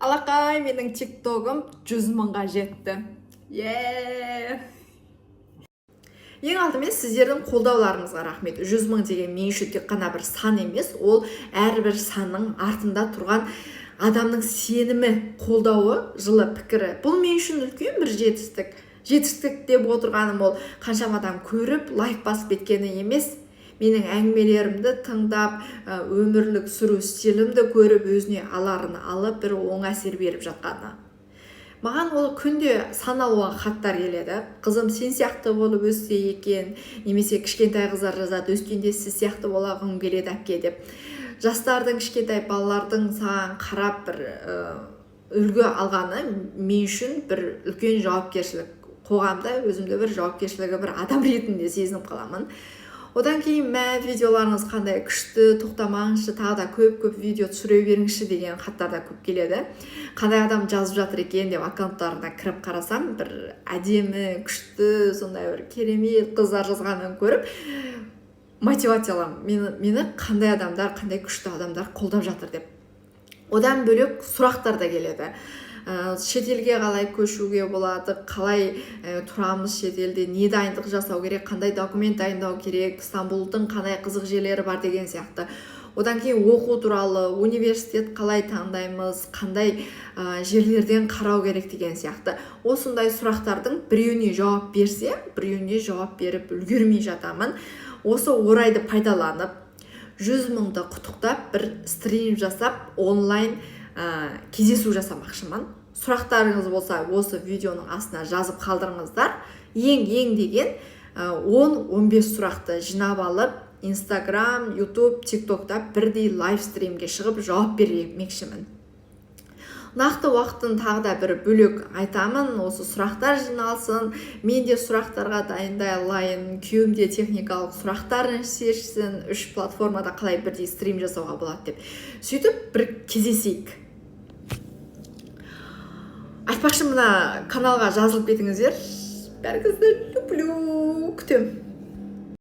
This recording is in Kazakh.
Алақай, менің ТикТогым 100 мыңға жетті! Е, ең алдымен сіздердің қолдауларыңызға рахмет. 100 мың деген мен үшін тек қана бір сан емес, ол әрбір санның артында тұрған адамның сенімі, қолдауы, жылы пікірі. Бұл мен үшін үлкен бір жетістік. Жетістік деп отырғаным, ол қаншама адам көріп, лайк басып кеткені емес, менің әңгімелерімді тыңдап, өмірлік сүру стилімді көріп, өзіне аларын алып, бір оң әсер беріп жатқаны. Маған ол күнде сан алуан хаттар келеді: «Қызым сен сияқты болып өссе екен», немесе кішкентай қыздар жазады: «Өскенде сіз сияқты болғым келеді, әпке», – деп. Жастардың, кішкентай балалардың саған қарап бір үлгі алғаны мен үшін бір үлкен жауапкершілік. Қоғамда өзімді бір жауапкершілігі бір адам ретінде сезініп қаламын. Одан кейін: «Мә, видеоларыңыз қандай күшті, тоқтамаңызшы, тағы да көп көп видео түсіре беріңізші», – деген хаттар да көп келеді. Қандай адам жазып жатыр екен деп аккаунттарына кіріп қарасам, бір әдемі, күшті, сондай бір керемет қыздар жазғанын көріп, мотивация аламын: мені қандай адамдар, қандай күшті адамдар қолдап жатыр деп. Одан бөлек сұрақтар да келеді: шетелге қалай көшуге болады, қалай тұрамыз шетелде, не дайындық жасау керек, қандай документ дайындау керек, Стамбулдың қандай қызық жерлері бар деген сияқты. Одан кейін оқу туралы, университет қалай таңдаймыз, қандай жерлерден қарау керек деген сияқты. Осындай сұрақтардың біреуіне жауап берсем, біреуіне жауап беріп үлгермей жатамын. Осы орайды пайдаланып, 100 мыңды құттықтап, бір стрим жасап, онлайн кездесу жасамақшымын. Сұрақтарыңыз болса, осы видеоның астына жазып қалдырыңыздар. Ең деген 10-15 сұрақты жинап алып, Инстаграм, Ютуб, ТикТокта бірдей лайв стримге шығып жауап бермекшімін. Нақты уақытын тағы да бір бөлек айтамын. Осы сұрақтар жиналсын, мен де сұрақтарға дайындай алайын, күйеуім де техникалық сұрақтарын шешсін, үш платформада қалай бірдей стрим жасауға болады деп. Сөйтіп бір кездесейік. Айтпақшы, мына каналға жазылып кетіңіздер. Бәріңізді люблю, күтемін.